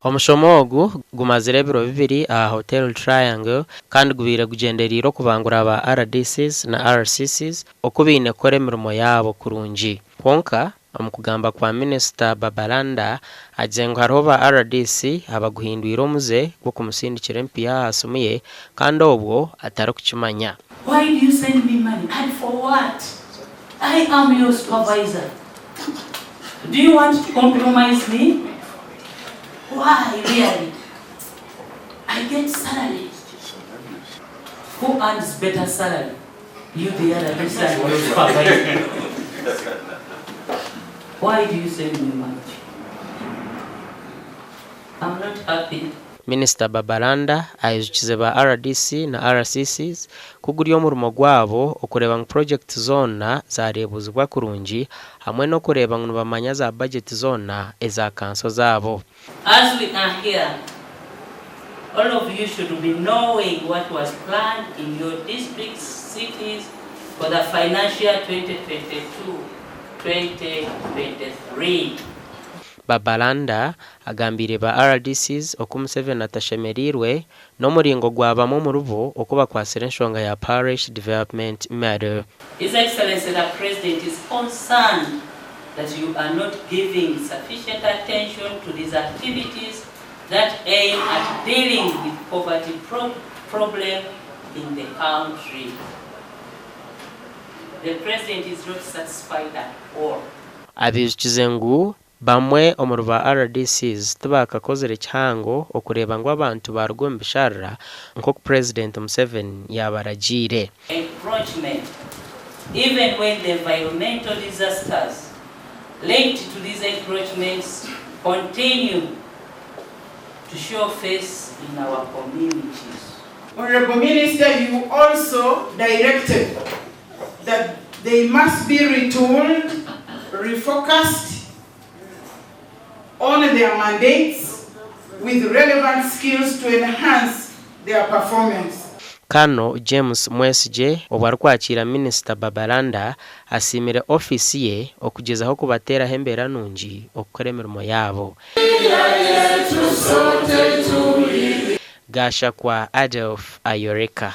Omushomo ogu gumazire ebiro bibiri aha Hotel Triangle kandi gubaire gugyendereire okubangura ba RDCs na RCCs oku baine kukora emirimo yaabo kurungi. Kwonka, omu kugamba kwa Minisita Babalanda, agizire ngu hariho ba rdc abaguhindwire omuze gw'okumusindikira empiiha aha simu ye kandi obwo atarikukimanya. Why do you send me money and for what? I am your supervisor. Do you want to compromise me? Why really? I get salary. Who earns better salary? You the other person or your supervisor? Why do you send me money? I'm not happy. Minisita Babalanda aijukize ba rdc na RCCs ku guri omurimo gwabo okureeba ngu purogyekiti zoona zareebuzibwa kurungi hamwe n'okureeba ngu nibamanya za bajeti zoona eza kanso zaabo. As we are here, all of you should be knowing what was planned in your districts, cities for the financial year 2022-2023. Babalanda agambiire ba RDCs oku Museveni atashemereirwe n'omuringo gwa bamwe omuribo oku bakwatsire enshonga ya Parish Development Medal. His Excellency the President is concerned that you are not giving sufficient attention to these activities that aim at dealing with poverty problem in the country. The President is not satisfied at all. Abaijukize ngu bamwe omuri ba RDCs tibaakakozire kihango okureeba ngu abantu baaruga omu bisharara nk'oku Purezidenti Museveni yaabaragiire. Encroachment even when the environmental disasters linked to these encroachments continue to show face in our communities. Honourable Minister, you also directed that they must be retooled, refocused on their mandates with relevant skills to enhance their performance. Kano James Mwesigye obwo arikwakiira Minisita Babalanda asiimire ofiisi ye okugyezaho kubateeraho embeera nungi okukora emirimo yaabo. Gashakwa Adelph Ayoreka.